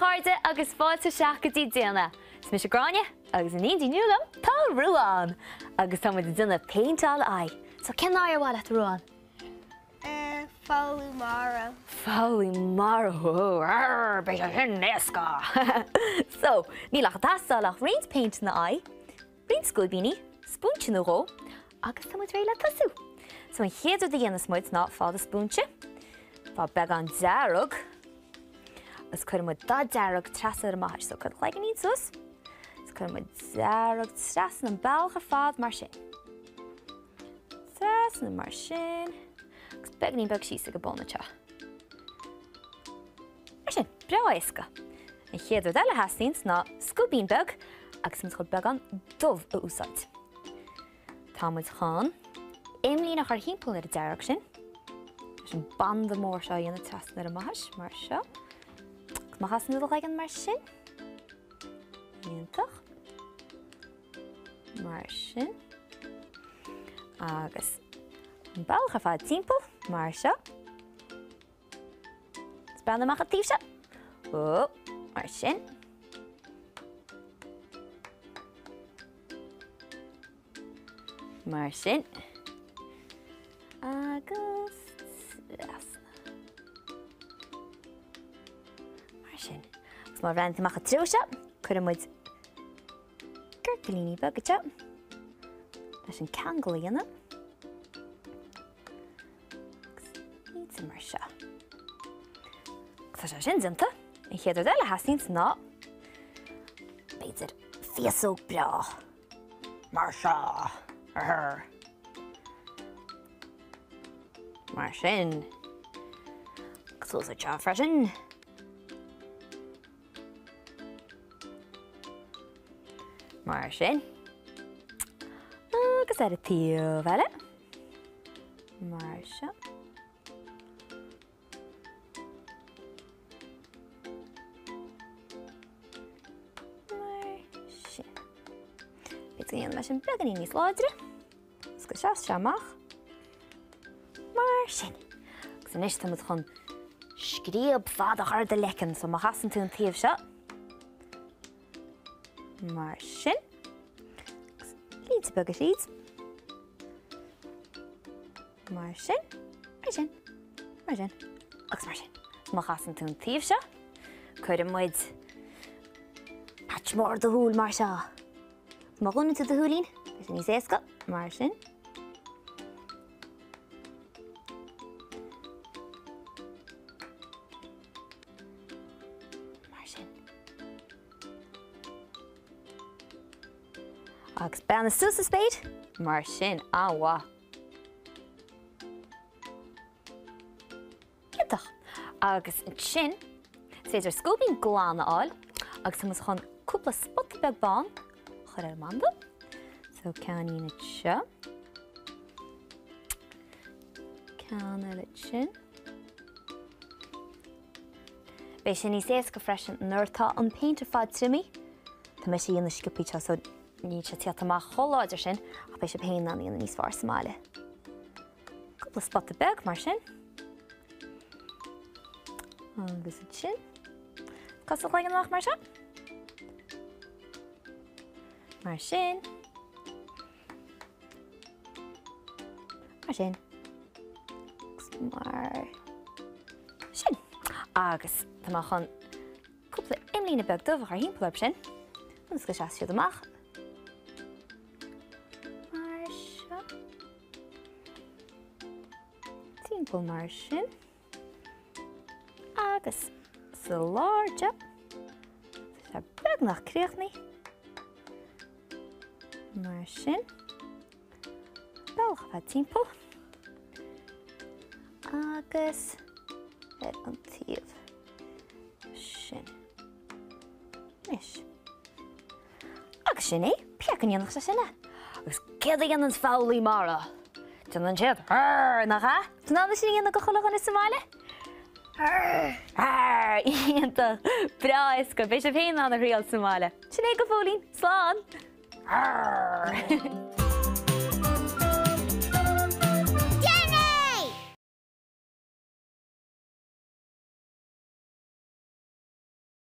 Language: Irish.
chairde agus fáilte isteach go dtí Déan É! Is mise Gráinne agus in éindí inniu liom tá Ruán! Agus tá muid ag déanamh péinteáil aghaidh. So cén aghaidh ar mhaith leat a Ruán? Eh, foghlaí mara. Foghlaí mara, arr, beidh sé sin éasca! So, níl ach ag teastáil ach roinnt péinteanna aghaidh, roinnt scuaibíní, spúinse nó dhó, agus tá muid réidh le tosú! So an chéad rud a dhéanas muid ná faigh do spúinse, faigh beagán dearg, agus cuirfidh muid dath dearg trasna ar an mbaithis. So cuir do chloiginnín suas, agus cuirfidh muid dearg trasna an bealach ar fad mar sin. Trasna mar sin, agus beagainín beag síos ag an bun anseo. Mar sin, breá éasca. An chéad rud eile a theastaíonns ná scuaibín beag agus muid chun beagán dubh a úsáid. Tá muid chun imlíne a chur thimpeall ar an dearg sin, leis an banda mór seo a dhéanamh trasna ar an mbaithis, mar seo. Agus má chasann tú do chloigeann mar sin, iontach. Mar sin. Agus an bealach ar fad timpeall, mar seo. Is breathnaigh amach an taobh seo. Ó, mar sin. Mar sin. Agus trasna. Mar sin. Agus má bhreathnaíonn tú amach an treo seo, cuireann muid Ciorcailíní beaga anseo leis an ceangal a dhéanamh. Agus iad mar seo. Tá sé sin déanta. An chéad rud eile a theastaíonns ná b'fhéidir féasóg breá mar seo. Arr. Mar sin. Agus suas anseo freisin. Mar sin. Agus ar an taobh eile. Mar seo. Mar sin. B'fhéidir go ndéanfaidh mé sin beagáinín níos láidre. Agus go seas sé amach. Mar sin. Agus anois tá muid chun scríob fada a chur ar do leiceann, so má chasann tú an taobh seo, mar sin, agus línte beaga tríd, mar sin, mar sin, mar sin, agus mar sin. Má chasann tú an taobh seo, cuireann muid patch mór ar do shúil mar seo. Má dhúnann tú do shúilín, beidh sé níos éasca, mar sin. Mar sin. Agus breathnaigh suas sa spéir, mar sin, an-mhaith. Iontach! Agus ansin, is féidir scuaibín glan a fháil agus tá muid chun cúpla spota beag bán a chur ar an mbanda. So ceainnín anseo. Ceann eile ansin. Beidh sé níos éasca freisin nuair atá an péint ar fad triomaithe. Tá mise a dhéanamh sciobthaí seo so níl sé téite amach chomh láidir sin ach beidh sibh féin in ann a dhéanamh níos fearr sa mbaile. Cúpla spota beag mar sin. Agus ansin. Cas do chloigeann amach mar seo. Mar sin. Mar sin. Agus mar sin. Agus tá mé chun cúpla imlíne beag dubh a chur thimpeall orthu sin, ionas go seasfaidh siad amach. Mar seo. Timpeall mar sin. Agus sa lár de, tá sé beagnach críochnaithe. Mar sin. Bealach ar fad timpeall. Agus ar an taobh sin. Anois. Agus sin é, pé acu an ndéanfadh sé sin é. Agus céard a dhéanann foghlaí mara? Déanann siad arr, nach ea? Tá tú in ann é sin a dhéanamh do chuile dhuine sa mbaile? Arr! Arr! Iontach! Breá éasca! Beidh sibh féin in ann a thriail sa mbaile. Sin é go fóillín! Slán! Arr!